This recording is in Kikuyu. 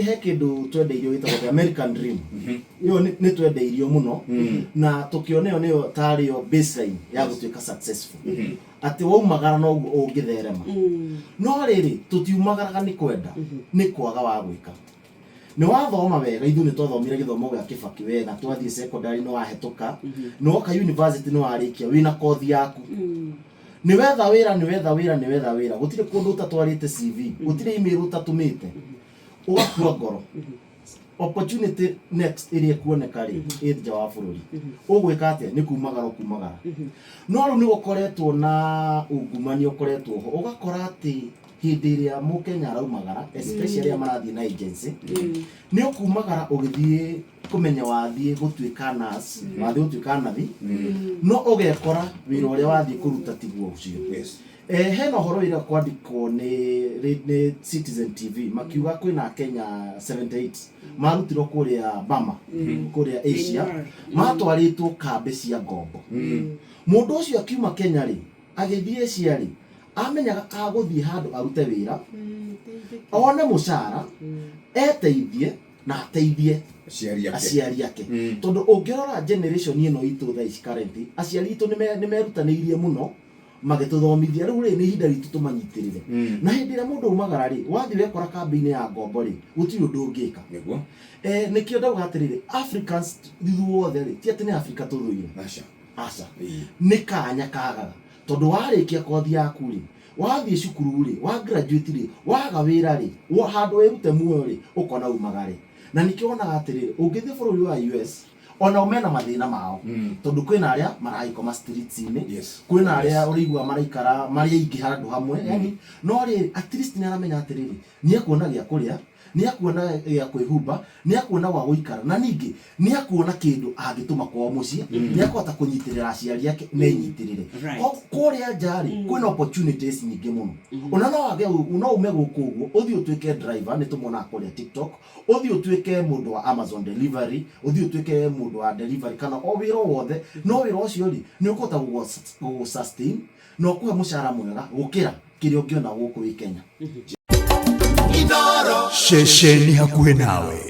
He kĩndũ twendeirio gĩtagwo the American Dream. Ĩyo nĩ twendeirio mũno na tũkĩona ĩyo nĩyo tarĩyo baseline ya gũtuĩka successful, atĩ waumagara noguo ũngĩtherema. No rĩrĩ, tũtiumagaraga nĩ kwenda, nĩ kwaga wa gwĩka. Nĩ wathoma wega, ithuĩ nĩ twathomire gĩthomo gĩa Kĩbakĩ wega, twathiĩ secondary nĩ wahĩtũka, nĩ woka university nĩ warĩkia wĩna kothi yaku, nĩ wetha wĩra, nĩ wetha wĩra, nĩ wetha wĩra, gũtirĩ kũndũ ũtatwarĩte CV, gũtirĩ email ũtatũmĩte, ũgakua ngoro. Opportunity next ĩrĩa ĩkuoneka rĩ, ĩ nja wa bũrũri. Ũgwĩka atĩa? Nĩ kumagara ũkumagara. No rĩu nĩ gũkoretwo na ungumania ũkoretwo ho, ũgakora atĩ hĩndĩ ĩrĩa Mũkenya araumagara, especially arĩa marathiĩ na agency, nĩ ũkumagara ũgĩthiĩ kũmenya wathiĩ gũtuĩka nurse, wathiĩ gũtuĩka nathi, no ũgekora wĩra ũrĩa wathiĩ kũruta tiguo ũcio. Hena ũhoro wĩra kwandĩkwo nĩ Citizen TV, makiuga kwĩna Kenya 78 marutirwo kũrĩa Bama, kũrĩa Asia, Myanmar. Matwarĩtwo kambĩ cia ngombo. Mũndũ ũcio akiuma Kenya rĩ, agĩthiĩ Asia rĩ, amenyaga agũthiĩ handũ arute wĩra, one mũcara, eteithie na ateithie aciari ake. Aciari ake. Tondũ ũngĩrora generation ĩno itũ thaa ici currently, aciari itũ nĩ merutanĩirie mũno magĩtũthomithia. Rĩu rĩ, nĩ ihinda ritũ tũmanyitĩrĩre. Na hĩndĩ ĩrĩa mũndũ aumagara rĩ, wathiĩ wekora kambĩ-inĩ ya ngombo rĩ, gũtirĩ ũndũ ũngĩka. Nĩkĩo ndauga atĩrĩrĩ, Africans ithuothe rĩ, ti atĩ nĩ Africa tũthũire. Aca. Aca. Ĩĩ. Nĩ kanya kagaga, tondũ warĩkia kothi yaku rĩ, wathiĩ cukuru rĩ, wa graduate rĩ, waga wĩra rĩ, handũ wĩrute muoyo rĩ, ũkona umagare. Na nĩkĩo wonaga atĩrĩrĩ, ũngĩthiĩ bũrũri wa US, ona o mena mathĩna mao, tondũ kwĩna arĩa maragĩkoma streets-inĩ, kwĩna arĩa ũrĩigua maraikara marĩ aingĩ handũ hamwe, yani no rĩrĩ, at least nĩ aramenya atĩrĩrĩ, nĩ ekuona gĩa kũrĩa, nĩ ekuona gĩa kwĩhumba, nĩ ekuona gwa gũikara, na ningĩ nĩ ekuona kĩndũ angĩtũma kwao mũciĩ, nĩ ekũhota kũnyitĩrĩra aciari ake na enyitĩrĩre. Kũrĩa nja rĩ, kwĩna opportunities nyingĩ mũno. Ona no wage, no ume gũkũ ũguo ũthiĩ ũtuĩke driver, nĩ tũmonaga kũrĩa TikTok, ũthiĩ ũtuĩke mũndũ wa Amazon delivery, ũthiĩ ũtuĩke mũndũ wa delivery kana o wĩra o wothe, no wĩra ũcio rĩ, nĩ ũkũhota gũgũ sustain na ũkũhe mũcara mwega gũkĩra kĩrĩa ũngĩona gũkũ wĩ Kenya. Ceceni hakuhĩ nawe.